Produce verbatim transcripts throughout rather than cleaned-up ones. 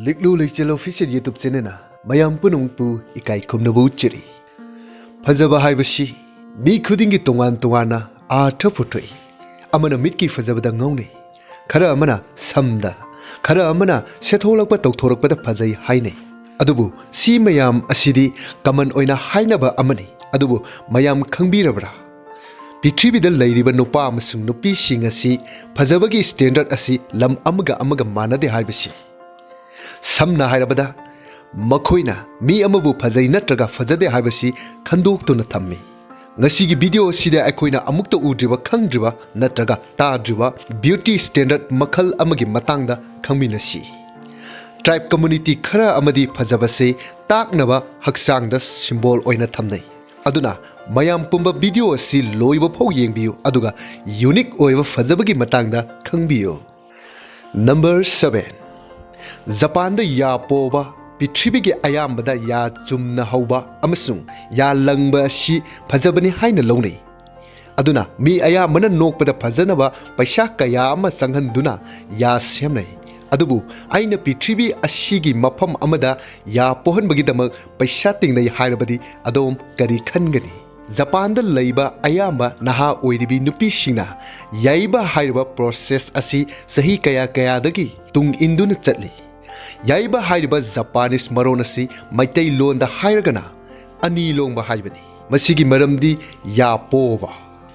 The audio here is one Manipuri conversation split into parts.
ꯂꯤꯛꯂꯨ ꯂꯩꯆꯦꯜ Official YouTube Channelꯅ ꯃꯌꯥꯝ ꯄꯨꯝꯅꯃꯛꯄꯨ ꯏꯀꯥꯏ ꯈꯨꯝꯅꯕ ꯎꯠꯆꯔꯤ꯫ ꯐꯖꯕ ꯍꯥꯏꯕꯁꯤ ꯃꯤ ꯈꯨꯗꯤꯡꯒꯤ ꯇꯣꯉꯥꯟ ꯇꯣꯉꯥꯟꯅ ꯑꯥꯔꯊ ꯄꯨꯊꯣꯛꯏ꯫ ꯑꯃꯅ ꯃꯤꯠꯀꯤ ꯐꯖꯕꯗ ꯉꯥꯎꯅꯩ, ꯈꯔ ꯑꯃꯅ ꯁꯝꯗ, ꯈꯔ ꯑꯃꯅ ꯁꯦꯠꯊꯣꯛꯂꯛꯄ ꯇꯧꯊꯣꯔꯛꯄꯗ ꯐꯖꯩ ꯍꯥꯏꯅꯩ꯫ ꯑꯗꯨꯕꯨ ꯁꯤ ꯃꯌꯥꯝ ꯑꯁꯤꯗꯤ common ꯑꯣꯏꯅ ꯍꯥꯏꯅꯕ ꯑꯃꯅꯤ꯫ ꯑꯗꯨꯕꯨ ꯃꯌꯥꯝ ꯈꯪꯕꯤꯔꯕ꯭ꯔꯥ? ꯄ꯭ꯔꯤꯊꯤꯕꯤꯗ ꯂꯩꯔꯤꯕ ꯅꯨꯄꯥ ꯑꯃꯁꯨꯡ ꯅꯨꯄꯤꯁꯤꯡ ꯑꯁꯤ ꯐꯖꯕꯒꯤ standard ꯑꯁꯤ ꯂꯝ ꯑꯃꯒ ꯑꯃꯒ ꯃꯥꯟꯅꯗꯦ ꯍꯥꯏꯕꯁꯤ꯫ ꯁꯝꯅ ꯍꯥꯏꯔꯕꯗ, ꯃꯈꯣꯏꯅ ꯃꯤ ꯑꯃꯕꯨ ꯐꯖꯩ ꯅꯠꯇ꯭ꯔꯒ ꯐꯖꯗꯦ ꯍꯥꯏꯕꯁꯤ ꯈꯟꯗꯣꯛꯇꯨꯅ ꯊꯝꯃꯤ꯫ ꯉꯁꯤꯒꯤ video ꯑꯁꯤꯗ ꯑꯩꯈꯣꯏꯅ ꯑꯃꯨꯛꯇ ꯎꯗ꯭ꯔꯤꯕ, ꯈꯪꯗ꯭ꯔꯤꯕ ꯅꯠꯇ꯭ꯔꯒ ꯇꯥꯗ꯭ꯔꯤꯕ beauty standard ꯃꯈꯜ ꯑꯃꯒꯤ ꯃꯇꯥꯡꯗ ꯈꯪꯃꯤꯟꯅꯁꯤ꯫ Tribe community ꯈꯔ ꯑꯃꯗꯤ ꯐꯖꯕꯁꯤ ꯇꯥꯛꯅꯕ ꯍꯛꯆꯥꯡꯗ symbol ꯑꯣꯏꯅ ꯊꯝꯅꯩ꯫ ꯑꯗꯨꯅ ꯃꯌꯥꯝ ꯄꯨꯝꯕ video ꯑꯁꯤ ꯂꯣꯏꯕ ꯐꯥꯎ ꯌꯦꯡꯕꯤꯌꯨ, ꯑꯗꯨꯒ unique ꯑꯣꯏꯕ ꯐꯖꯕꯒꯤ ꯃꯇꯥꯡꯗ ꯈꯪꯕꯤꯌꯨ꯫ Number seven, ꯖꯄꯥꯟꯗ ꯌꯥ ꯄꯣꯕ, ꯄ꯭ꯔꯤꯊꯤꯕꯤꯒꯤ ꯑꯌꯥꯝꯕꯗ ꯌꯥ ꯆꯨꯝꯅ ꯍꯧꯕ ꯑꯃꯁꯨꯡ ꯌꯥ ꯂꯪꯕ ꯑꯁꯤ ꯐꯖꯕꯅꯤ ꯍꯥꯏꯅ ꯂꯧꯅꯩ꯫ ꯑꯗꯨꯅ ꯃꯤ ꯑꯌꯥꯝꯕꯅ ꯅꯣꯛꯄꯗ ꯐꯖꯅꯕ ꯄꯩꯁꯥ ꯀꯌꯥ ꯑꯃ ꯆꯪꯍꯟꯗꯨꯅ ꯌꯥ ꯁꯦꯝꯅꯩ꯫ ꯑꯗꯨꯕꯨ ꯑꯩꯅ ꯄ꯭ꯔꯤꯊꯤꯕꯤ ꯑꯁꯤꯒꯤ ꯃꯐꯝ ꯑꯃꯗ ꯌꯥ ꯄꯣꯍꯟꯕꯒꯤꯗꯃꯛ ꯄꯩꯁꯥ ꯇꯤꯡꯅꯩ ꯍꯥꯏꯔꯕꯗꯤ ꯑꯗꯣꯝ ꯀꯔꯤ ꯈꯟꯒꯅꯤ? ꯖꯄꯥꯟꯗ ꯂꯩꯕ ꯑꯌꯥꯝꯕ ꯅꯍꯥ ꯑꯣꯏꯔꯤꯕꯤ ꯅꯨꯄꯤꯁꯤꯡꯅ ꯌꯥꯏꯕ ꯍꯥꯏꯔꯤꯕ process ꯑꯁꯤ ꯆꯍꯤ ꯀꯌꯥ ꯀꯌꯥꯗꯒꯤ ꯇꯨꯡ ꯏꯟꯗꯨꯅ ꯆꯠꯂꯤ꯫ ꯌꯥꯏꯕ ꯍꯥꯏꯔꯤꯕ Japanese ꯃꯔꯣꯟ ꯑꯁꯤ ꯃꯩꯇꯩꯂꯣꯟꯗ ꯍꯥꯏꯔꯒꯅ ꯑꯅꯤ ꯂꯣꯡꯕ ꯍꯥꯏꯕꯅꯤ꯫ ꯃꯁꯤꯒꯤ ꯃꯔꯝꯗꯤ ꯌꯥ ꯄꯣꯕ꯫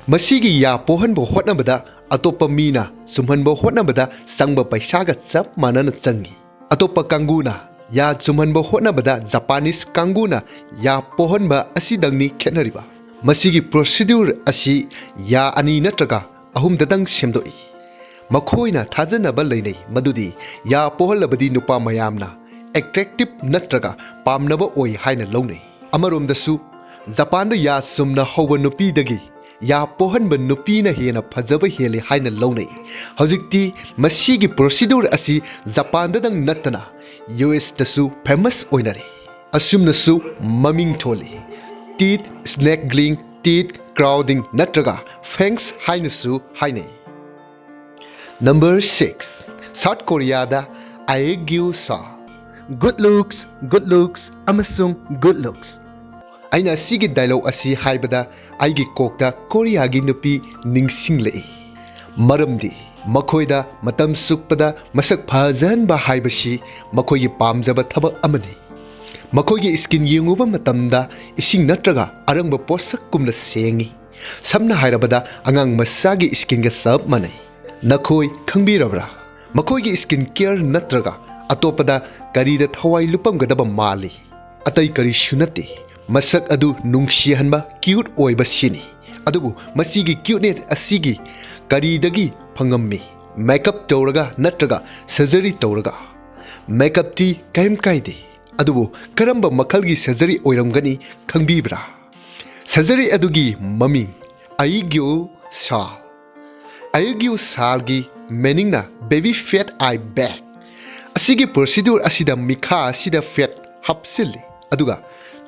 ꯃꯁꯤꯒꯤ ꯌꯥ ꯄꯣꯍꯟꯕ ꯍꯣꯠꯅꯕꯗ ꯑꯇꯣꯞꯄ ꯃꯤꯅ ꯆꯨꯝꯍꯟꯕ ꯍꯣꯠꯅꯕꯗ ꯆꯪꯕ ꯄꯩꯁꯥꯒ ꯆꯞ ꯃꯥꯟꯅꯅ ꯆꯪꯏ꯫ ꯑꯇꯣꯞꯄ ꯀꯥꯡꯕꯨꯅ ꯌꯥ ꯆꯨꯝꯍꯟꯕ ꯍꯣꯠꯅꯕꯗ Japanese ꯀꯥꯡꯕꯨꯅ ꯌꯥ ꯄꯣꯍꯟꯕ ꯑꯁꯤꯗꯪꯅꯤ ꯈꯦꯠꯅꯔꯤꯕ꯫ ꯃꯁꯤꯒꯤ procedure ꯑꯁꯤ ꯌꯥ ꯑꯅꯤ ꯅꯠꯇ꯭ꯔꯒ ꯑꯍꯨꯝꯗꯇꯪ ꯁꯦꯝꯗꯣꯛꯏ꯫ ꯃꯈꯣꯏꯅ ꯊꯥꯖꯅꯕ ꯂꯩꯅꯩ ꯃꯗꯨꯗꯤ ꯌꯥ ꯄꯣꯍꯜꯂꯕꯗꯤ ꯅꯨꯄꯥ ꯃꯌꯥꯝꯅ attractive ꯅꯠꯇ꯭ꯔꯒ ꯄꯥꯝꯅꯕ ꯑꯣꯏ ꯍꯥꯏꯅ ꯂꯧꯅꯩ꯫ ꯑꯃꯔꯣꯝꯗꯁꯨ ꯖꯄꯥꯟꯗ ꯌꯥ ꯆꯨꯝꯅ ꯍꯧꯕ ꯅꯨꯄꯤꯗꯒꯤ ꯌꯥ ꯄꯣꯍꯟꯕ ꯅꯨꯄꯤꯅ ꯍꯦꯟꯅ ꯐꯖꯕ ꯍꯦꯜꯂꯤ ꯍꯥꯏꯅ ꯂꯧꯅꯩ꯫ ꯍꯧꯖꯤꯛꯇꯤ ꯃꯁꯤꯒꯤ procedure ꯑꯁꯤ ꯖꯄꯥꯟꯗꯗꯪ ꯅꯠꯇꯅ ꯌꯨ ꯑꯦꯁꯇꯁꯨ famous ꯑꯣꯏꯅꯔꯦ꯫ ꯑꯁꯨꯝꯅꯁꯨ ꯃꯃꯤꯡ ꯊꯣꯜꯂꯤ꯫ Teeth sneggling, teeth crowding ꯅꯠꯇ꯭ꯔꯒ fangs ꯍꯥꯏꯅꯁꯨ ꯍꯥꯏꯅꯩ꯫ Number six, South Koreaꯗ Aegyo-sa Good looks, good looks, ꯑꯃꯁꯨꯡ good looks꯫ ꯑꯩꯅ ꯑꯁꯤꯒꯤ dialogue ꯑꯁꯤ ꯍꯥꯏꯕꯗ ꯑꯩꯒꯤ ꯀꯣꯛꯇ ꯀꯣꯔꯤꯌꯥꯒꯤ ꯅꯨꯄꯤ ꯅꯤꯡꯁꯤꯡꯂꯛꯏ꯫ ꯃꯔꯝꯗꯤ ꯃꯈꯣꯏꯗ ꯃꯇꯝ ꯆꯨꯞꯄꯗ ꯃꯁꯛ ꯐꯖꯍꯟꯕ ꯍꯥꯏꯕꯁꯤ ꯃꯈꯣꯏꯒꯤ ꯄꯥꯝꯖꯕ ꯊꯕꯛ ꯑꯃꯅꯤ꯫ ꯃꯈꯣꯏꯒꯤ skin ꯌꯦꯡꯉꯨꯕ ꯃꯇꯝꯗ ꯏꯁꯤꯡ ꯅꯠꯇ꯭ꯔꯒ ꯑꯔꯪꯕ ꯄꯣꯠꯁꯛꯀꯨꯝꯅ ꯁꯦꯡꯏ꯫ ꯁꯝꯅ ꯍꯥꯏꯔꯕꯗ, ꯑꯉꯥꯡ ꯃꯆꯥꯒꯤ skinꯒ ꯆꯞ ꯃꯥꯟꯅꯩ꯫ ꯅꯈꯣꯏ ꯈꯪꯕꯤꯔꯕ꯭ꯔꯥ? ꯃꯈꯣꯏꯒꯤ skin care ꯅꯠꯇ꯭ꯔꯒ ꯑꯇꯣꯞꯄꯗ ꯀꯔꯤꯗ ꯊꯋꯥꯏ ꯂꯨꯞꯄꯝꯒꯗꯕ ꯃꯥꯜꯂꯤ? ꯑꯇꯩ ꯀꯔꯤꯁꯨ ꯅꯠꯇꯦ, ꯃꯁꯛ ꯑꯗꯨ ꯅꯨꯡꯁꯤꯍꯟꯕ, cute ꯑꯣꯏꯕ ꯁꯤꯅꯤ꯫ ꯑꯗꯨꯕꯨ ꯃꯁꯤꯒꯤ cuteness ꯑꯁꯤꯒꯤ ꯀꯔꯤꯗꯒꯤ ꯐꯪꯉꯝꯃꯤ? Makeup ꯇꯧꯔꯒ ꯅꯠꯇ꯭ꯔꯒ surgery ꯇꯧꯔꯒ? Makeupꯇꯤ ꯀꯔꯤꯝ ꯀꯥꯏꯗꯦ, ꯑꯗꯨꯕꯨ ꯀꯔꯝꯕ ꯃꯈꯜꯒꯤ surgery ꯑꯣꯏꯔꯝꯒꯅꯤ ꯈꯪꯕꯤꯕ꯭ꯔꯥ? Surgery ꯑꯗꯨꯒꯤ ꯃꯃꯤꯡ ꯑꯥꯏꯒ꯭ꯌꯨ ꯁꯥꯜ꯫ ꯑꯥꯏꯒ꯭ꯌꯨ ꯁꯥꯜꯒꯤ meaningꯅ Baby Fat Eye Bag꯫ ꯑꯁꯤꯒꯤ procedure ꯑꯁꯤꯗ ꯃꯤꯈꯥ ꯑꯁꯤꯗ fat ꯍꯥꯞꯆꯤꯜꯂꯤ, ꯑꯗꯨꯒ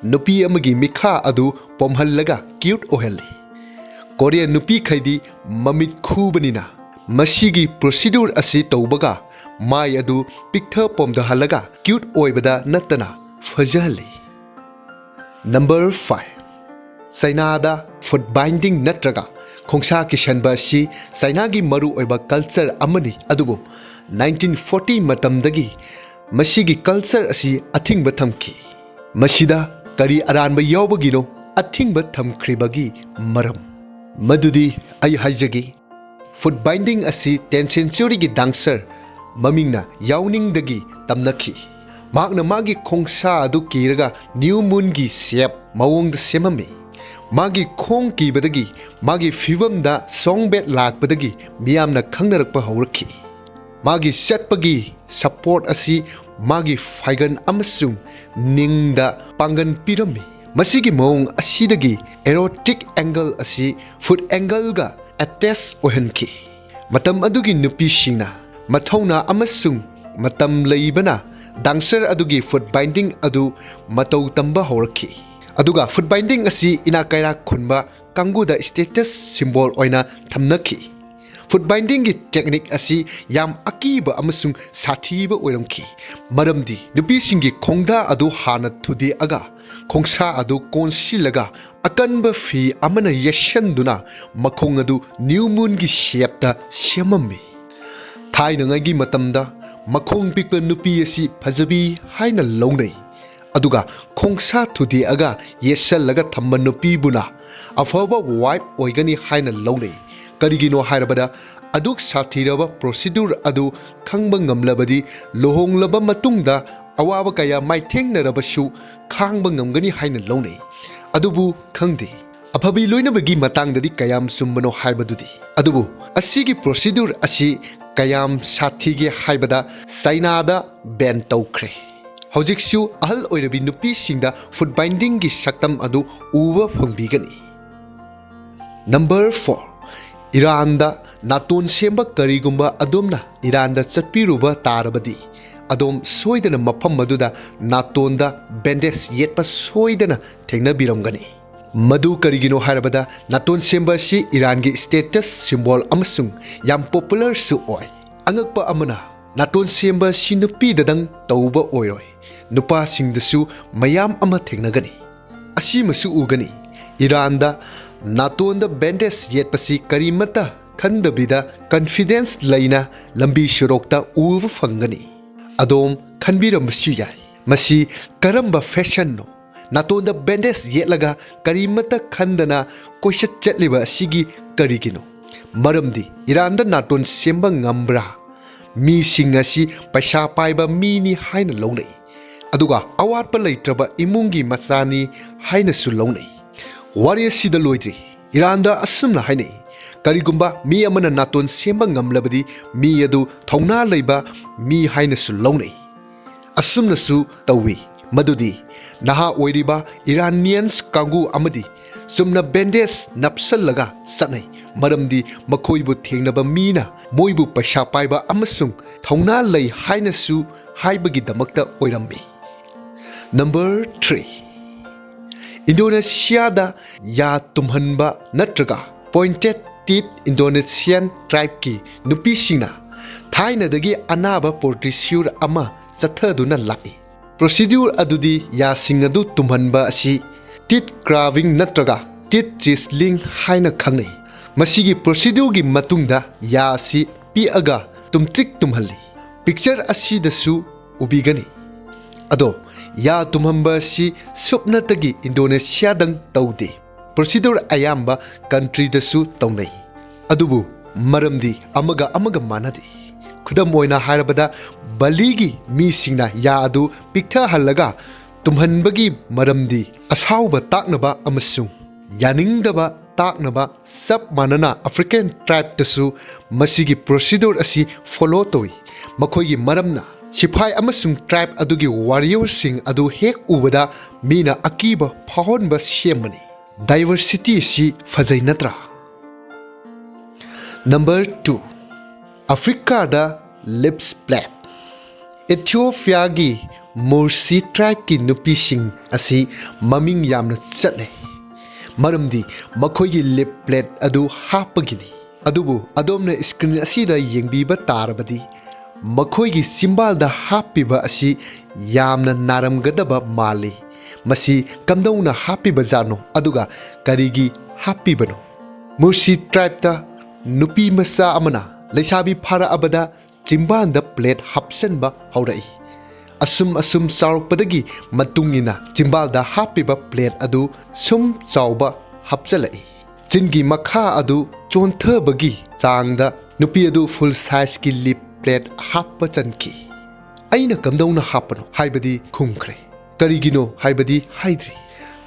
ꯅꯨꯄꯤ ꯑꯃꯒꯤ ꯃꯤꯈꯥ ꯑꯗꯨ ꯄꯣꯝꯍꯜꯂꯒ cute ꯑꯣꯏꯍꯜꯂꯤ꯫ ꯀꯣꯔꯤꯌꯟ ꯅꯨꯄꯤꯈꯩꯗꯤ ꯃꯃꯤꯠ ꯈꯨꯕꯅꯤꯅ, ꯃꯁꯤꯒꯤ procedure ꯑꯁꯤ ꯇꯧꯕꯒ ꯃꯥꯏ ꯑꯗꯨ ꯄꯤꯛꯊ ꯄꯣꯝꯊꯍꯜꯂꯒ cute ꯑꯣꯏꯕꯗ ꯅꯠꯇꯅ ꯐꯖꯍꯜꯂꯤ꯫ Number five, ꯆꯥꯏꯅꯥꯗ foot binding ꯅꯠꯇ꯭ꯔꯒ ꯈꯣꯡꯁꯥ ꯀꯤꯁꯟꯕ ꯑꯁꯤ ꯆꯥꯏꯅꯥꯒꯤ ꯃꯔꯨꯑꯣꯏꯕ culture ꯑꯃꯅꯤ, ꯑꯗꯨꯕꯨ nineteen forty ꯃꯇꯝꯗꯒꯤ ꯃꯁꯤꯒꯤ culture ꯑꯁꯤ ꯑꯊꯤꯡꯕ ꯊꯝꯈꯤ꯫ ꯃꯁꯤꯗ ꯀꯔꯤ ꯑꯔꯥꯟꯕ ꯌꯥꯎꯕꯒꯤꯅꯣ ꯑꯊꯤꯡꯕ ꯊꯝꯈ꯭ꯔꯤꯕꯒꯤ ꯃꯔꯝ? ꯃꯗꯨꯗꯤ ꯑꯩ ꯍꯥꯏꯖꯒꯦ꯫ Foot binding ꯑꯁꯤ ten centuryꯒꯤ dancer ꯃꯃꯤꯡꯅ ꯌꯥꯎꯅꯤꯡꯗꯒꯤ ꯇꯝꯅꯈꯤ꯫ ꯃꯍꯥꯛꯅ ꯃꯥꯒꯤ ꯈꯣꯡꯁꯥ ꯑꯗꯨ ꯀꯤꯔꯒ new moonꯒꯤ shape ꯃꯑꯣꯡꯗ ꯁꯦꯝꯃꯝꯃꯤ꯫ ꯃꯥꯒꯤ ꯈꯣꯡ ꯀꯤꯕꯗꯒꯤ ꯃꯥꯒꯤ ꯐꯤꯕꯝꯗ ꯁꯣꯡꯕꯦꯠ ꯂꯥꯛꯄꯗꯒꯤ ꯃꯤꯌꯥꯝꯅ ꯈꯪꯅꯔꯛꯄ ꯍꯧꯔꯛꯈꯤ꯫ ꯃꯥꯒꯤ ꯆꯠꯄꯒꯤ support ꯑꯁꯤ ꯃꯥꯒꯤ ꯐꯥꯏꯒꯟ ꯑꯃꯁꯨꯡ ꯅꯤꯡꯗ ꯄꯥꯡꯒꯟ ꯄꯤꯔꯝꯃꯤ꯫ ꯃꯁꯤꯒꯤ ꯃꯑꯣꯡ ꯑꯁꯤꯗꯒꯤ erotic angle ꯑꯁꯤ foot angleꯒ attach ꯑꯣꯏꯍꯟꯈꯤ꯫ ꯃꯇꯝ ꯑꯗꯨꯒꯤ ꯅꯨꯄꯤꯁꯤꯡꯅ ꯃꯊꯧꯅꯥ ꯑꯃꯁꯨꯡ ꯃꯇꯝ ꯂꯩꯕꯅ dancer ꯑꯗꯨꯒꯤ foot binding ꯑꯗꯨ ꯃꯇꯧ ꯇꯝꯕ ꯍꯧꯔꯛꯈꯤ꯫ ꯑꯗꯨꯒ foot binding ꯑꯁꯤ ꯏꯅꯥꯛ ꯀꯩꯔꯥꯛ ꯈꯨꯟꯕ ꯀꯥꯡꯕꯨꯗ status symbol ꯑꯣꯏꯅ ꯊꯝꯅꯈꯤ꯫ ꯐꯨꯠ ꯕꯥꯏꯟꯗꯤꯡꯒꯤ ꯇꯦꯛꯅꯤꯛ ꯑꯁꯤ ꯌꯥꯝ ꯑꯀꯤꯕ ꯑꯃꯁꯨꯡ ꯁꯥꯊꯤꯕ ꯑꯣꯏꯔꯝꯈꯤ, ꯃꯔꯝꯗꯤ ꯅꯨꯄꯤꯁꯤꯡꯒꯤ ꯈꯣꯡꯗꯥ ꯑꯗꯨ ꯍꯥꯟꯅ ꯊꯨꯗꯦꯛꯑꯒ, ꯈꯣꯡꯁꯥ ꯑꯗꯨ ꯀꯣꯟꯁꯤꯜꯂꯒ, ꯑꯀꯟꯕ ꯐꯤ ꯑꯃꯅ ꯌꯦꯠꯁꯟꯗꯨꯅ ꯃꯈꯣꯡ ꯑꯗꯨ ꯅ꯭ꯌꯨ ꯃꯨꯟꯒꯤ ꯁꯦꯞꯇ ꯁꯦꯝꯃꯝꯃꯤ꯫ ꯊꯥꯏꯅꯉꯩꯒꯤ ꯃꯇꯝꯗ ꯃꯈꯣꯡ ꯄꯤꯛꯄ ꯅꯨꯄꯤ ꯑꯁꯤ ꯐꯖꯕꯤ ꯍꯥꯏꯅ ꯂꯧꯅꯩ, ꯑꯗꯨꯒ ꯈꯣꯡꯁꯥ ꯊꯨꯗꯦꯛꯑꯒ ꯌꯦꯠꯁꯜꯂꯒ ꯊꯝꯕ ꯅꯨꯄꯤꯕꯨꯅ ꯑꯐꯕ ꯋꯥꯏꯐ ꯑꯣꯏꯒꯅꯤ ꯍꯥꯏꯅ ꯂꯧꯅꯩ꯫ ꯀꯔꯤꯒꯤꯅꯣ ꯍꯥꯏꯔꯕꯗ, ꯑꯗꯨꯛ ꯁꯥꯊꯤꯔꯕ ꯄ꯭ꯔꯣꯁꯤꯗꯨꯔ ꯑꯗꯨ ꯈꯪꯕ ꯉꯝꯂꯕꯗꯤ, ꯂꯨꯍꯣꯡꯂꯕ ꯃꯇꯨꯡꯗ ꯑꯋꯥꯕ ꯀꯌꯥ ꯃꯥꯏꯊꯦꯡꯅꯔꯕꯁꯨ ꯈꯥꯡꯕ ꯉꯝꯒꯅꯤ ꯍꯥꯏꯅ ꯂꯧꯅꯩ꯫ ꯑꯗꯨꯕꯨ ꯈꯪꯗꯦ, ꯑꯐꯕꯤ ꯂꯣꯏꯅꯕꯒꯤ ꯃꯇꯥꯡꯗꯗꯤ ꯀꯌꯥꯝ ꯆꯨꯝꯕꯅꯣ ꯍꯥꯏꯕꯗꯨꯗꯤ꯫ ꯑꯗꯨꯕꯨ ꯑꯁꯤꯒꯤ ꯄ꯭ꯔꯣꯁꯤꯗꯨꯔ ꯑꯁꯤ ꯀꯌꯥꯝ ꯁꯥꯊꯤꯒꯦ ꯍꯥꯏꯕꯗ, ꯆꯥꯏꯅꯥꯗ ꯕꯦꯟ ꯇꯧꯈ꯭ꯔꯦ꯫ ꯍꯧꯖꯤꯛꯁꯨ ꯑꯍꯜ ꯑꯣꯏꯔꯕꯤ ꯅꯨꯄꯤꯁꯤꯡꯗ ꯐꯨꯠ ꯕꯥꯏꯟꯗꯤꯡꯒꯤ ꯁꯛꯇꯝ ꯑꯗꯨ ꯎꯕ ꯐꯪꯕꯤꯒꯅꯤ꯫ ꯅꯝꯕꯔ ꯐꯣꯔ, ꯏꯔꯥꯟꯗ ꯅꯥꯇꯣꯟ ꯁꯦꯝꯕ꯫ ꯀꯔꯤꯒꯨꯝꯕ ꯑꯗꯣꯝꯅ ꯏꯔꯥꯟꯗ ꯆꯠꯄꯤꯔꯨꯕ ꯇꯥꯔꯕꯗꯤ, ꯑꯗꯣꯝ ꯁꯣꯏꯗꯅ ꯃꯐꯝ ꯑꯗꯨꯗ ꯅꯥꯇꯣꯟꯗ ꯕꯦꯟꯗꯦꯖ ꯌꯦꯠꯄ ꯁꯣꯏꯗꯅ ꯊꯦꯡꯅꯕꯤꯔꯝꯒꯅꯤ꯫ ꯃꯗꯨ ꯀꯔꯤꯒꯤꯅꯣ ꯍꯥꯏꯔꯕꯗ, ꯅꯥꯇꯣꯟ ꯁꯦꯝꯕ ꯑꯁꯤ ꯏꯔꯥꯟꯒꯤ ꯁ꯭ꯇꯦꯇꯁ ꯁꯤꯝꯕꯣꯜ ꯑꯃꯁꯨꯡ ꯌꯥꯝ ꯄꯣꯄꯨꯂꯔꯁꯨ ꯑꯣꯏ꯫ ꯑꯉꯛꯄ ꯑꯃꯅ, ꯅꯥꯇꯣꯟ ꯁꯦꯝꯕ ꯑꯁꯤ ꯅꯨꯄꯤꯗꯗꯪ ꯇꯧꯕ ꯑꯣꯏꯔꯣꯏ, ꯅꯨꯄꯥꯁꯤꯡꯗꯁꯨ ꯃꯌꯥꯝ ꯑꯃ ꯊꯦꯡꯅꯒꯅꯤ꯫ ꯑꯁꯤꯃꯁꯨ ꯎꯒꯅꯤ, ꯏꯔꯥꯟꯗ ꯅꯥꯇꯣꯟꯗ ꯕꯦꯟꯗꯦꯖ ꯌꯦꯠꯄꯁꯤ ꯀꯔꯤꯃꯠꯇ ꯈꯟꯗꯕꯤꯗ ꯀꯟꯐꯤꯗꯦꯟꯁ ꯂꯩꯅ ꯂꯝꯕꯤ ꯁꯣꯔꯣꯛꯇ ꯎꯕ ꯐꯪꯒꯅꯤ꯫ ꯑꯗꯣꯝ ꯈꯟꯕꯤꯔꯝꯕꯁꯨ ꯌꯥꯏ, ꯃꯁꯤ ꯀꯔꯝꯕ ꯐꯦꯁꯟꯅꯣ? ꯅꯥꯇꯣꯟꯗ ꯕꯦꯟꯗꯦꯖ ꯌꯦꯠꯂꯒ ꯀꯔꯤꯃꯠꯇ ꯈꯟꯗꯅ ꯀꯣꯏꯆꯠ ꯆꯠꯂꯤꯕ ꯑꯁꯤꯒꯤ ꯀꯔꯤꯒꯤꯅꯣ? ꯃꯔꯝꯗꯤ ꯏꯔꯥꯟꯗ ꯅꯥꯇꯣꯟ ꯁꯦꯝꯕ ꯉꯝꯕ꯭ꯔꯥ? ꯃꯤꯁꯤꯡ ꯑꯁꯤ ꯄꯩꯁꯥ ꯄꯥꯏꯕ ꯃꯤꯅꯤ ꯍꯥꯏꯅ ꯂꯧꯅꯩ, ꯑꯗꯨꯒ ꯑꯋꯥꯠꯄ ꯂꯩꯇ꯭ꯔꯕ ꯏꯃꯨꯡꯒꯤ ꯃꯆꯥꯅꯤ ꯍꯥꯏꯅꯁꯨ ꯂꯧꯅꯩ꯫ ꯋꯥꯔꯤ ꯑꯁꯤꯗ ꯂꯣꯏꯗ꯭ꯔꯤ꯫ ꯏꯔꯥꯟꯗ ꯑꯁꯨꯝꯅ ꯍꯥꯏꯅꯩ, ꯀꯔꯤꯒꯨꯝꯕ ꯃꯤ ꯑꯃꯅ ꯅꯥꯇꯣꯟ ꯁꯦꯝꯕ ꯉꯝꯂꯕꯗꯤ, ꯃꯤ ꯑꯗꯨ ꯊꯧꯅꯥ ꯂꯩꯕ ꯃꯤ ꯍꯥꯏꯅꯁꯨ ꯂꯧꯅꯩ꯫ ꯑꯁꯨꯝꯅꯁꯨ ꯇꯧꯏ, ꯃꯗꯨꯗꯤ ꯅꯍꯥ ꯑꯣꯏꯔꯤꯕ ꯏꯔꯥꯅꯤꯌꯟꯁ ꯀꯥꯡꯕꯨ ꯑꯃꯗꯤ ꯆꯨꯝꯅ ꯕꯦꯟꯗꯦꯖ ꯅꯞꯁꯜꯂꯒ ꯆꯠꯅꯩ, ꯃꯔꯝꯗꯤ ꯃꯈꯣꯏꯕꯨ ꯊꯦꯡꯅꯕ ꯃꯤꯅ ꯃꯣꯏꯕꯨ ꯄꯩꯁꯥ ꯄꯥꯏꯕ ꯑꯃꯁꯨꯡ ꯊꯧꯅꯥ ꯂꯩ ꯍꯥꯏꯅꯁꯨ ꯍꯥꯏꯕꯒꯤꯗꯃꯛꯇ ꯑꯣꯏꯔꯝꯃꯤ꯫ ꯅꯝꯕꯔ ꯊ꯭ꯔꯤ, ꯏꯟꯗꯣꯅꯦꯁꯤꯌꯥꯗ ꯌꯥ ꯇꯨꯝꯍꯟꯕ ꯅꯠꯇ꯭ꯔꯒ ꯄꯣꯏꯟꯇꯦꯠ ꯇꯤꯠ ꯏꯟꯗꯣꯅꯦꯁꯤꯌꯥꯟ ꯇ꯭ꯔꯥꯏꯕꯀꯤ ꯅꯨꯄꯤꯁꯤꯡꯅ ꯊꯥꯏꯅꯗꯒꯤ ꯑꯅꯥꯕ ꯄ꯭ꯔꯣꯁꯤꯗ꯭ꯌꯨꯔ ꯑꯃ ꯆꯠꯊꯗꯨꯅ ꯂꯥꯛꯏ꯫ ꯄ꯭ꯔꯣꯁꯤꯗ꯭ꯌꯨꯔ ꯑꯗꯨꯗꯤ ꯌꯥꯁꯤꯡ ꯑꯗꯨ ꯇꯨꯝꯍꯟꯕ ꯑꯁꯤ ꯇꯤꯠ ꯀ꯭ꯔꯥꯕꯤꯡ ꯅꯠꯇ꯭ꯔꯒ ꯇꯤꯠ ꯆꯤꯁꯂꯤꯡ ꯍꯥꯏꯅ ꯈꯪꯅꯩ꯫ ꯃꯁꯤꯒꯤ ꯄ꯭ꯔꯣꯁꯤꯗ꯭ꯌꯨꯔꯒꯤ ꯃꯇꯨꯡꯗ ꯌꯥ ꯑꯁꯤ ꯄꯤꯛꯑꯒ ꯇꯨꯝꯇ꯭ꯔꯤꯛ ꯇꯨꯝꯍꯜꯂꯤ꯫ ꯄꯤꯛꯆꯔ ꯑꯁꯤꯗꯁꯨ ꯎꯕꯤꯒꯅꯤ꯫ ꯑꯗꯣ, ꯌꯥ ꯇꯨꯝꯍꯟꯕ ꯑꯁꯤ ꯁꯨꯞꯅꯇꯒꯤ ꯏꯟꯗꯣꯅꯦꯁꯤꯌꯥꯗꯪ ꯇꯧꯗꯦ꯫ ꯄ꯭ꯔꯣꯁꯤꯗ꯭ꯌꯨꯔ ꯑꯌꯥꯝꯕ ꯀꯟꯇ꯭ꯔꯤꯗꯁꯨ ꯇꯧꯅꯩ꯫ ꯑꯗꯨꯕꯨ ꯃꯔꯝꯗꯤ ꯑꯃꯒ ꯑꯃꯒ ꯃꯥꯟꯅꯗꯦ꯫ ꯈꯨꯗꯝ ꯑꯣꯏꯅ ꯍꯥꯏꯔꯕꯗ, ꯕꯂꯤꯒꯤ ꯃꯤꯁꯤꯡꯅ ꯌꯥ ꯑꯗꯨ ꯄꯤꯛꯊꯍꯜꯂꯒ ꯇꯨꯝꯍꯟꯕꯒꯤ ꯃꯔꯝꯗꯤ ꯑꯁꯥꯎꯕ ꯇꯥꯛꯅꯕ ꯑꯃꯁꯨꯡ ꯌꯥꯅꯤꯡꯗꯕ ꯇꯥꯛꯅꯕ꯫ ꯆꯞ ꯃꯥꯟꯅꯅ ꯑꯐ꯭ꯔꯤꯀꯥꯟ ꯇ꯭ꯔꯥꯏꯕꯇꯁꯨ ꯃꯁꯤꯒꯤ ꯄ꯭ꯔꯣꯁꯤꯗ꯭ꯌꯨꯔ ꯑꯁꯤ ꯐꯣꯂꯣ ꯇꯧꯏ꯫ ꯃꯈꯣꯏꯒꯤ ꯃꯔꯝꯅ ꯁꯤꯐꯥꯏ ꯑꯃꯁꯨꯡ ꯇ꯭ꯔꯥꯏꯕ ꯑꯗꯨꯒꯤ ꯋꯥꯔꯤꯌꯔꯁꯤꯡ ꯑꯗꯨ ꯍꯦꯛ ꯎꯕꯗ ꯃꯤꯅ ꯑꯀꯤꯕ ꯐꯥꯎꯍꯟꯕ ꯁꯦꯝꯕꯅꯤ꯫ ꯗꯥꯏꯕꯔꯁꯤꯇꯤ ꯑꯁꯤ ꯐꯖꯩ ꯅꯠꯇ꯭ꯔꯥ? ꯅꯝꯕꯔ ꯇꯨ, ꯑꯐ꯭ꯔꯤꯀꯥꯗ ꯂꯤꯞꯁ ꯄ꯭ꯂꯦꯠ꯫ ꯏꯊꯤꯑꯣꯄꯤꯌꯥꯒꯤ ꯃꯨꯔꯁꯤ ꯇ꯭ꯔꯥꯏꯕꯀꯤ ꯅꯨꯄꯤꯁꯤꯡ ꯑꯁꯤ ꯃꯃꯤꯡ ꯌꯥꯝꯅ ꯆꯠꯂꯦ, ꯃꯔꯝꯗꯤ ꯃꯈꯣꯏꯒꯤ ꯂꯤꯞ ꯄ꯭ꯂꯦꯠ ꯑꯗꯨ ꯍꯥꯞꯄꯒꯤꯅꯤ꯫ ꯑꯗꯨꯕꯨ ꯑꯗꯣꯝꯅ ꯁ꯭ꯀ꯭ꯔꯤꯟ ꯑꯁꯤꯗ ꯌꯦꯡꯕꯤꯕ ꯇꯥꯔꯕꯗꯤ, ꯃꯈꯣꯏꯒꯤ ꯆꯤꯝꯕꯥꯜꯗ ꯍꯥꯞꯄꯤꯕ ꯑꯁꯤ ꯌꯥꯝꯅ ꯅꯥꯔꯝꯒꯗꯕ ꯃꯥꯜꯂꯤ꯫ ꯃꯁꯤ ꯀꯝꯗꯧꯅ ꯍꯥꯞꯄꯤꯕꯖꯥꯠꯅꯣ, ꯑꯗꯨꯒ ꯀꯔꯤꯒꯤ ꯍꯥꯞꯄꯤꯕꯅꯣ? ꯃꯨꯔꯁꯤ ꯇ꯭ꯔꯥꯏꯕꯇ ꯅꯨꯄꯤ ꯃꯆꯥ ꯑꯃꯅ ꯂꯩꯁꯥꯕꯤ ꯐꯥꯔꯛꯑꯕꯗ ꯆꯤꯝꯕꯥꯜꯗ ꯄ꯭ꯂꯦꯠ ꯍꯥꯞꯆꯟꯕ ꯍꯧꯔꯛꯏ꯫ ꯑꯁꯨꯝ ꯑꯁꯨꯝ ꯆꯥꯎꯔꯛꯄꯗꯒꯤ ꯃꯇꯨꯡ ꯏꯟꯅ ꯆꯤꯝꯕꯥꯜꯗ ꯍꯥꯞꯄꯤꯕ ꯄ꯭ꯂꯦꯠ ꯑꯗꯨ ꯁꯨꯝ ꯆꯥꯎꯕ ꯍꯥꯞꯆꯜꯂꯛꯏ꯫ ꯆꯤꯟꯒꯤ ꯃꯈꯥ ꯑꯗꯨ ꯆꯣꯟꯊꯕꯒꯤ ꯆꯥꯡꯗ ꯅꯨꯄꯤ ꯑꯗꯨ ꯐꯨꯜ ꯁꯥꯏꯖꯀꯤ ꯂꯤꯞ ꯄ꯭ꯂꯦꯠ ꯍꯥꯞꯄ ꯆꯟꯈꯤ꯫ "ꯑꯩꯅ ꯀꯝꯗꯧꯅ ꯍꯥꯞꯄꯅꯣ?" ꯍꯥꯏꯕꯗꯤ ꯈꯨꯝꯈ꯭ꯔꯦ꯫ "ꯀꯔꯤꯒꯤꯅꯣ?" ꯍꯥꯏꯕꯗꯤ ꯍꯥꯏꯗ꯭ꯔꯤ꯫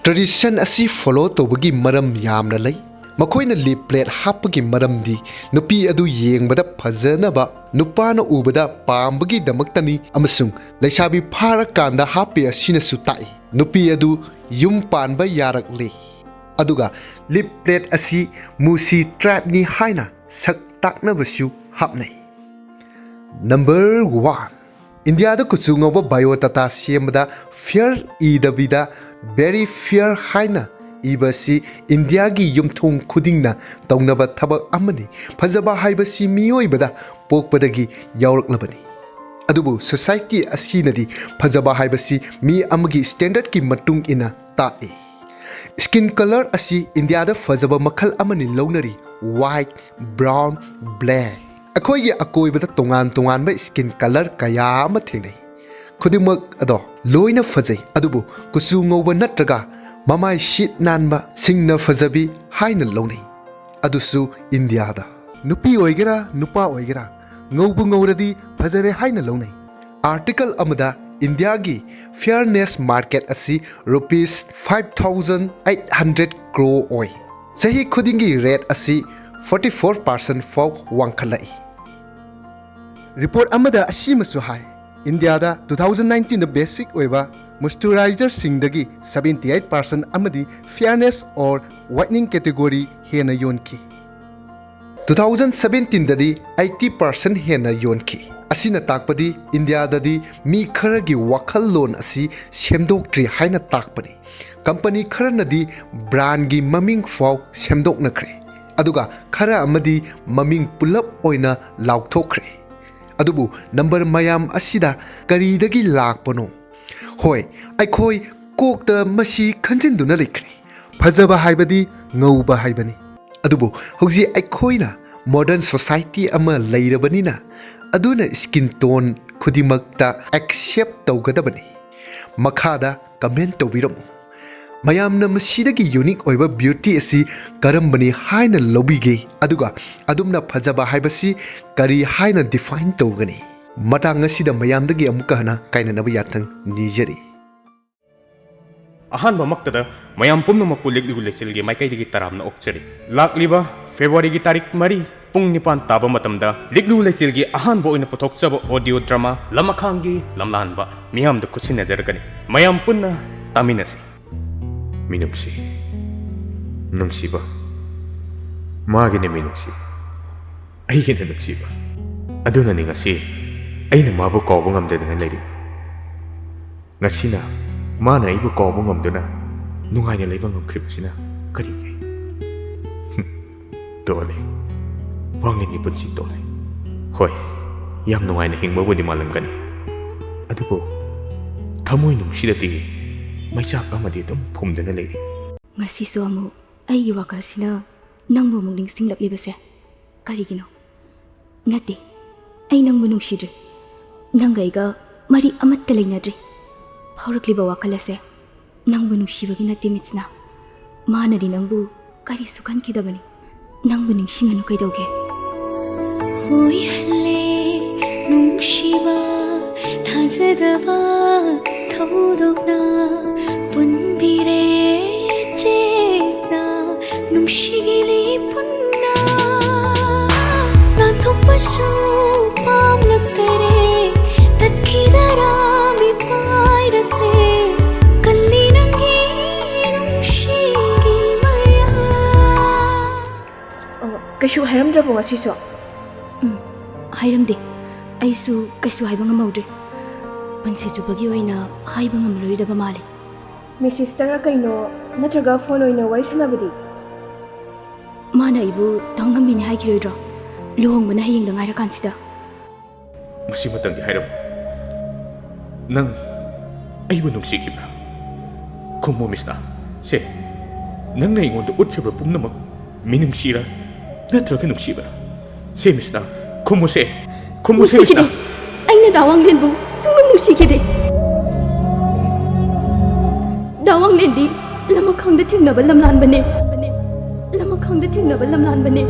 ꯇ꯭ꯔꯦꯗꯤꯁꯟ ꯑꯁꯤ ꯐꯣꯂꯣ ꯇꯧꯕꯒꯤ ꯃꯔꯝ ꯌꯥꯝꯅ ꯂꯩ꯫ ꯃꯈꯣꯏꯅ ꯂꯤꯞ ꯄ꯭ꯂꯦꯠ ꯍꯥꯞꯄꯒꯤ ꯃꯔꯝꯗꯤ ꯅꯨꯄꯤ ꯑꯗꯨ ꯌꯦꯡꯕꯗ ꯐꯖꯅꯕ, ꯅꯨꯄꯥꯅ ꯎꯕꯗ ꯄꯥꯝꯕꯒꯤꯗꯃꯛꯇꯅꯤ, ꯑꯃꯁꯨꯡ ꯂꯩꯁꯥꯕꯤ ꯐꯥꯔꯀꯥꯟꯗ ꯍꯥꯞꯄꯤ ꯑꯁꯤꯅꯁꯨ ꯇꯥꯛꯏ ꯅꯨꯄꯤ ꯑꯗꯨ ꯌꯨꯝ ꯄꯥꯟꯕ ꯌꯥꯔꯛꯂꯦ꯫ ꯑꯗꯨꯒ ꯂꯤꯞ ꯄ꯭ꯂꯦꯠ ꯑꯁꯤ ꯃꯨꯔꯁꯤ ꯇ꯭ꯔꯥꯏꯕꯅꯤ ꯍꯥꯏꯅ ꯁꯛ ꯇꯥꯛꯅꯕꯁꯨ ꯍꯥꯞꯅꯩ꯫ ꯅꯝꯕꯔ ꯋꯥꯟ, ꯏꯟꯗꯤꯌꯥꯗ ꯀꯨꯆꯨ ꯉꯧꯕ ꯕꯥꯏꯑꯣꯗꯥꯇꯥ ꯁꯦꯝꯕꯗ ꯐꯤꯌꯔ ꯏꯗꯕꯤꯗ ꯚꯦꯔꯤ ꯐꯤꯌꯔ ꯍꯥꯏꯅ ꯏꯕꯁꯤ ꯏꯟꯗꯤꯌꯥꯒꯤ ꯌꯨꯝꯊꯣꯡ ꯈꯨꯗꯤꯡꯅ ꯇꯧꯅꯕ ꯊꯕꯛ ꯑꯃꯅꯤ꯫ ꯐꯖꯕ ꯍꯥꯏꯕꯁꯤ ꯃꯤꯑꯣꯏꯕꯗ ꯄꯣꯛꯄꯗꯒꯤ ꯌꯥꯎꯔꯛꯂꯕꯅꯤ꯫ ꯑꯗꯨꯕꯨ ꯁꯣꯁꯥꯏꯇꯤ ꯑꯁꯤꯅꯗꯤ ꯐꯖꯕ ꯍꯥꯏꯕꯁꯤ ꯃꯤ ꯑꯃꯒꯤ ꯁ꯭ꯇꯦꯟꯗꯔꯗꯀꯤ ꯃꯇꯨꯡ ꯏꯟꯅ ꯇꯥꯛꯏ꯫ ꯁ꯭ꯀꯤꯟ ꯀꯂꯔ ꯑꯁꯤ ꯏꯟꯗꯤꯌꯥꯗ ꯐꯖꯕ ꯃꯈꯜ ꯑꯃꯅꯤ ꯂꯧꯅꯔꯤ: ꯋꯥꯏꯠ, ꯕ꯭ꯔꯥꯎꯟ, ꯕ꯭ꯂꯦꯛ꯫ ꯑꯩꯈꯣꯏꯒꯤ ꯑꯀꯣꯏꯕꯗ ꯇꯣꯉꯥꯟ ꯇꯣꯉꯥꯟꯕ ꯁ꯭ꯀꯤꯟ ꯀꯂꯔ ꯀꯌꯥ ꯑꯃ ꯊꯦꯡꯅꯩ꯫ ꯈꯨꯗꯤꯡꯃꯛ ꯑꯗꯣ ꯂꯣꯏꯅ ꯐꯖꯩ, ꯑꯗꯨꯕꯨ ꯀꯨꯆꯨ ꯉꯧꯕ ꯅꯠꯇ꯭ꯔꯒ ꯃꯃꯥꯏ ꯁꯤꯠ ꯅꯥꯟꯕ ꯁꯤꯡꯅ ꯐꯖꯕꯤ ꯍꯥꯏꯅ ꯂꯧꯅꯩ, ꯑꯗꯨꯁꯨ ꯏꯟꯗꯤꯌꯥꯗ꯫ ꯅꯨꯄꯤ ꯑꯣꯏꯒꯦꯔꯥ ꯅꯨꯄꯥ ꯑꯣꯏꯒꯦꯔꯥ, ꯉꯧꯕꯨ ꯉꯧꯔꯗꯤ ꯐꯖꯔꯦ ꯍꯥꯏꯅ ꯂꯧꯅꯩ꯫ ꯑꯥꯔꯇꯤꯀꯜ ꯑꯃꯗ ꯏꯟꯗꯤꯌꯥꯒꯤ ꯐꯤꯌꯔꯅꯦꯁ ꯃꯥꯔꯀꯦꯠ ꯑꯁꯤ rupees five thousand eight hundred crore ꯑꯣꯏ꯫ ꯆꯍꯤ ꯈꯨꯗꯤꯡꯒꯤ ꯔꯦꯠ ꯑꯁꯤ ꯐꯣꯔꯇꯤ ꯐꯣꯔ ꯄꯥꯔꯁꯦꯟ ꯐꯥꯎ ꯋꯥꯡꯈꯠꯂꯛꯏ꯫ ꯔꯤꯄꯣꯔꯠ ꯑꯃꯗ ꯑꯁꯤꯃꯁꯨ ꯍꯥꯏ, ꯏꯟꯗꯤꯌꯥꯗ ꯇꯨ ꯊꯥꯎꯖꯟ ꯅꯥꯏꯟꯇꯤꯟꯗ ꯕꯦꯁꯤꯛ ꯑꯣꯏꯕ ꯃꯣꯏꯁꯆꯔꯥꯏꯖꯔꯁꯤꯡꯗꯒꯤ ꯁꯕꯦꯟꯇꯤ ꯑꯩꯠ ꯄꯥꯔꯁꯦꯟ ꯑꯃꯗꯤ ꯐꯤꯌꯔꯅꯦꯁ ꯑꯣꯔ ꯋꯥꯏꯠꯅꯤꯡ ꯀꯦꯇꯦꯒꯣꯔꯤ ꯍꯦꯟꯅ ꯌꯣꯟꯈꯤ꯫ ꯇꯨ ꯊꯥꯎꯖꯟ ꯁꯕꯦꯟꯇꯤꯟꯗꯗꯤ ꯑꯩꯠꯇꯤ ꯄꯥꯔꯁꯦꯟ ꯍꯦꯟꯅ ꯌꯣꯟꯈꯤ꯫ ꯑꯁꯤꯅ ꯇꯥꯛꯄꯗꯤ ꯏꯟꯗꯤꯌꯥꯗꯗꯤ ꯃꯤ ꯈꯔꯒꯤ ꯋꯥꯈꯜꯂꯣꯟ ꯑꯁꯤ ꯁꯦꯝꯗꯣꯛꯇ꯭ꯔꯤ ꯍꯥꯏꯅ ꯇꯥꯛꯄꯅꯤ꯫ ꯀꯝꯄꯅꯤ ꯈꯔꯅꯗꯤ ꯕ꯭ꯔꯥꯟꯒꯤ ꯃꯃꯤꯡ ꯐꯥꯎ ꯁꯦꯝꯗꯣꯛꯅꯈ꯭ꯔꯦ, ꯑꯗꯨꯒ ꯈꯔ ꯑꯃꯗꯤ ꯃꯃꯤꯡ ꯄꯨꯂꯞ ꯑꯣꯏꯅ ꯂꯥꯎꯊꯣꯛꯈ꯭ꯔꯦ꯫ ꯑꯗꯨꯕꯨ ꯅꯝꯕꯔ ꯃꯌꯥꯝ ꯑꯁꯤꯗ ꯀꯔꯤꯗꯒꯤ ꯂꯥꯛꯄꯅꯣ? ꯍꯣꯏ, ꯑꯩꯈꯣꯏ ꯀꯣꯛꯇ ꯃꯁꯤ ꯈꯟꯖꯤꯟꯗꯨꯅ ꯂꯩꯈ꯭ꯔꯦ꯫ ꯐꯖꯕ ꯍꯥꯏꯕꯗꯤ ꯉꯧꯕ ꯍꯥꯏꯕꯅꯤ꯫ ꯑꯗꯨꯕꯨ ꯍꯧꯖꯤꯛ ꯑꯩꯈꯣꯏꯅ ꯃꯣꯗꯔꯟ ꯁꯣꯁꯥꯏꯇꯤ ꯑꯃ ꯂꯩꯔꯕꯅꯤꯅ, ꯑꯗꯨꯅ ꯁ꯭ꯀꯤꯟ ꯇꯣꯟ ꯈꯨꯗꯤꯡꯃꯛꯇ ꯑꯦꯛꯁꯦꯞ ꯇꯧꯒꯗꯕꯅꯤ꯫ ꯃꯈꯥꯗ ꯀꯃꯦꯟ ꯇꯧꯕꯤꯔꯝꯃꯨ꯫ ꯃꯌꯥꯝꯅ ꯃꯁꯤꯗꯒꯤ ꯌꯨꯅꯤꯛ ꯑꯣꯏꯕ ꯕ꯭ꯌꯨꯇꯤ ꯑꯁꯤ ꯀꯔꯝꯕꯅꯤ ꯍꯥꯏꯅ ꯂꯧꯕꯤꯒꯦ? ꯑꯗꯨꯒ ꯑꯗꯣꯝꯅ ꯐꯖꯕ ꯍꯥꯏꯕꯁꯤ ꯀꯔꯤ ꯍꯥꯏꯅ ꯗꯤꯐꯥꯏꯟ ꯇꯧꯒꯅꯤ? ꯃꯇꯥꯡ ꯑꯁꯤꯗ ꯃꯌꯥꯝꯗꯒꯤ ꯑꯃꯨꯛꯀ ꯍꯟꯅ ꯀꯥꯏꯅꯅꯕ ꯌꯥꯊꯪ ꯅꯤꯖꯔꯤ꯫ ꯑꯍꯥꯟꯕꯃꯛꯇꯗ ꯃꯌꯥꯝ ꯄꯨꯝꯅꯃꯛꯄꯨ ꯂꯤꯛꯂꯨ ꯂꯩꯆꯤꯜꯒꯤ ꯃꯥꯏꯀꯩꯗꯒꯤ ꯇꯔꯥꯝꯅ ꯑꯣꯛꯆꯔꯤ꯫ ꯂꯥꯛꯂꯤꯕ ꯐꯦꯕ꯭ꯔꯨꯋꯥꯔꯤꯒꯤ ꯇꯥꯔꯤꯛ ꯃꯔꯤ ꯄꯨꯡ ꯅꯤꯄꯥꯟ ꯇꯥꯕ ꯃꯇꯝꯗ ꯂꯤꯛꯂꯨ ꯂꯩꯆꯤꯜꯒꯤ ꯑꯍꯥꯟꯕ ꯑꯣꯏꯅ ꯄꯨꯊꯣꯛꯆꯕ ꯑꯣꯗꯤꯑꯣ ꯗ꯭ꯔꯃꯥ ꯂꯃꯈꯥꯡꯒꯤ ꯂꯝꯂꯥꯟꯕ ꯃꯤꯌꯥꯝꯗ ꯈꯨꯠꯁꯤꯟꯅꯖꯔꯒꯅꯤ꯫ ꯃꯌꯥꯝ ꯄꯨꯟꯅ ꯇꯥꯃꯤꯟꯅꯁꯤ꯫ ꯃꯤꯅꯨꯡꯁꯤ, ꯅꯨꯡꯁꯤꯕ, ꯃꯥꯒꯤꯅꯦ ꯃꯤꯅꯨꯡꯁꯤ, ꯑꯩꯒꯤꯅꯦ ꯅꯨꯡꯁꯤꯕ꯫ ꯑꯗꯨꯅꯅꯤ ꯉꯁꯤ ꯑꯩꯅ ꯃꯥꯕꯨ ꯀꯥꯎꯕ ꯉꯝꯗꯗꯅ ꯂꯩꯔꯤꯕ꯫ ꯉꯁꯤꯅ ꯃꯥꯅ ꯑꯩꯕꯨ ꯀꯥꯎꯕ ꯉꯝꯗꯨꯅ ꯅꯨꯡꯉꯥꯏꯅ ꯂꯩꯕ ꯉꯝꯈ꯭ꯔꯤꯕꯁꯤꯅ ꯀꯔꯤꯒꯤ? ꯍꯨꯝ, ꯇꯣꯜꯂꯦ꯫ ꯋꯥꯡꯂꯦꯟꯒꯤ ꯄꯨꯟꯁꯤ ꯇꯣꯜꯂꯦ꯫ ꯍꯣꯏ, ꯌꯥꯝ ꯅꯨꯡꯉꯥꯏꯅ ꯍꯤꯡꯕꯕꯨꯗꯤ ꯃꯥꯜꯂꯝꯒꯅꯤ, ꯑꯗꯨꯕꯨ ꯊꯃꯣꯏ ꯅꯨꯡꯁꯤꯗꯗꯤ ꯃꯩꯆꯥꯛ ꯑꯃꯗꯤ ꯑꯗꯨꯝ ꯐꯨꯝꯗꯨꯅ ꯂꯩꯔꯤ꯫ ꯉꯁꯤꯁꯨ ꯑꯃꯨꯛ ꯑꯩꯒꯤ ꯋꯥꯈꯜꯁꯤꯅ ꯅꯪꯕꯨ ꯑꯃꯨꯛ ꯅꯤꯡꯁꯤꯡꯂꯛꯂꯤꯕꯁꯦ ꯀꯔꯤꯒꯤꯅꯣ? ꯅꯠꯇꯦ, ꯑꯩ ꯅꯪꯕꯨ ꯅꯨꯡꯁꯤꯗ꯭ꯔꯦ꯫ ꯅꯪꯒ ꯑꯩꯒ ꯃꯔꯤ ꯑꯃꯠꯇ ꯂꯩꯅꯗ꯭ꯔꯦ꯫ ꯐꯥꯎꯔꯛꯂꯤꯕ ꯋꯥꯈꯜ ꯑꯁꯦ ꯅꯪꯕꯨ ꯅꯨꯡꯁꯤꯕꯒꯤ ꯅꯠꯇꯦ, ꯃꯤꯠꯁꯅꯥ꯫ ꯃꯥꯅꯗꯤ ꯅꯪꯕꯨ ꯀꯔꯤꯁꯨ ꯈꯟꯈꯤꯗꯕꯅꯤ꯫ ꯅꯪꯕꯨ ꯅꯤꯡꯁꯤꯡꯉꯅꯨ ꯀꯩꯗꯧꯒꯦ? ꯍꯣꯏꯍꯜꯂꯦ ꯅꯨꯡꯁꯤꯕ ꯊꯥꯖꯗꯕ ꯊꯧꯗꯣꯛꯅ ꯄꯨꯟꯕꯤꯔꯦ ꯆꯦꯠꯅ ꯅꯨꯡꯁꯤꯒꯤꯂꯤ ꯄꯨꯟꯅ ꯅꯥꯟꯊꯣꯛꯄꯁꯨ ꯄꯥꯝꯂꯛꯇꯔꯦ ꯇꯠꯈꯤꯗꯔꯥ ꯃꯤꯄꯥꯏꯔꯛꯂꯦ ꯀꯜꯂꯤ ꯅꯪꯒꯤ ꯅꯨꯡꯁꯤꯒꯤ ꯃꯌꯥ꯫ ꯑꯣ, ꯀꯩꯁꯨ ꯍꯥꯏꯔꯝꯗ꯭ꯔꯕꯣ ꯉꯁꯤꯁꯨ? ꯎꯝ, ꯍꯥꯏꯔꯝꯗꯦ꯫ ꯑꯩꯁꯨ ꯀꯩꯁꯨ ꯍꯥꯏꯕ ꯉꯝꯍꯧꯗ꯭ꯔꯦ꯫ ꯄꯨꯟꯁꯤ ꯆꯨꯞꯄꯒꯤ ꯑꯣꯏꯅ ꯍꯥꯏꯕ ꯉꯝꯂꯔꯣꯏꯗꯕ ꯃꯥꯜꯂꯦ꯫ ꯃꯤꯁ ꯁꯤꯁꯇꯔ ꯀꯩꯅꯣ, ꯅꯠꯇ꯭ꯔꯒ ꯐꯣꯟ ꯑꯣꯏꯅ ꯋꯥꯔꯤ ꯁꯥꯟꯅꯕꯗꯤ? ꯃꯥꯅ ꯑꯩꯕꯨ ꯇꯧꯉꯝꯕꯤꯅꯤ ꯍꯥꯏꯈꯤꯔꯣꯏꯗ꯭ꯔꯣ? ꯂꯨꯍꯣꯡꯕꯅ ꯍꯌꯦꯡꯗ ꯉꯥꯏꯔꯀꯥꯟꯁꯤꯗ꯫ ꯃꯁꯤꯃꯇꯪꯗꯤ ꯍꯥꯏꯔꯝꯃꯨ꯫ ꯅꯪ ꯑꯩꯕꯨ ꯅꯨꯡꯁꯤꯈꯤꯕ꯭ꯔꯥ? ꯈꯨꯝꯃꯨ, ꯃꯤꯁꯅꯥ꯫ ꯁꯦ, ꯅꯪꯅ ꯑꯩꯉꯣꯟꯗ ꯎꯠꯈꯤꯕ ꯄꯨꯝꯅꯃꯛ ꯃꯤꯅꯨꯡꯁꯤꯔꯥ ꯅꯠꯇ꯭ꯔꯒ ꯅꯨꯡꯁꯤꯕꯔꯥ? ꯁꯦ, ꯃꯤꯁꯅꯥ, ꯈꯨꯝꯃꯨꯁꯦ꯫ ꯈꯨꯝꯃꯨꯁꯦ, ꯅꯨꯡꯁꯤꯈꯤꯗꯦ꯫ ꯃꯤꯁꯅꯥ꯫ ꯑꯩꯅ ꯗꯥ ꯋꯥꯡꯂꯦꯟꯕꯨ ꯁꯨꯡꯅꯨꯡ ꯅꯨꯡꯁꯤꯈꯤꯗꯦ꯫ ꯗꯥ ꯋꯥꯡꯂꯦꯟꯗꯤ ꯂꯃꯈꯥꯡꯗ ꯊꯦꯡꯅꯕ ꯂꯝꯂꯥꯟꯕꯅꯦ꯫ ꯂꯃꯈꯥꯡꯗ ꯊꯦꯡꯅꯕ ꯂꯝꯂꯥꯟꯕꯅꯦ꯫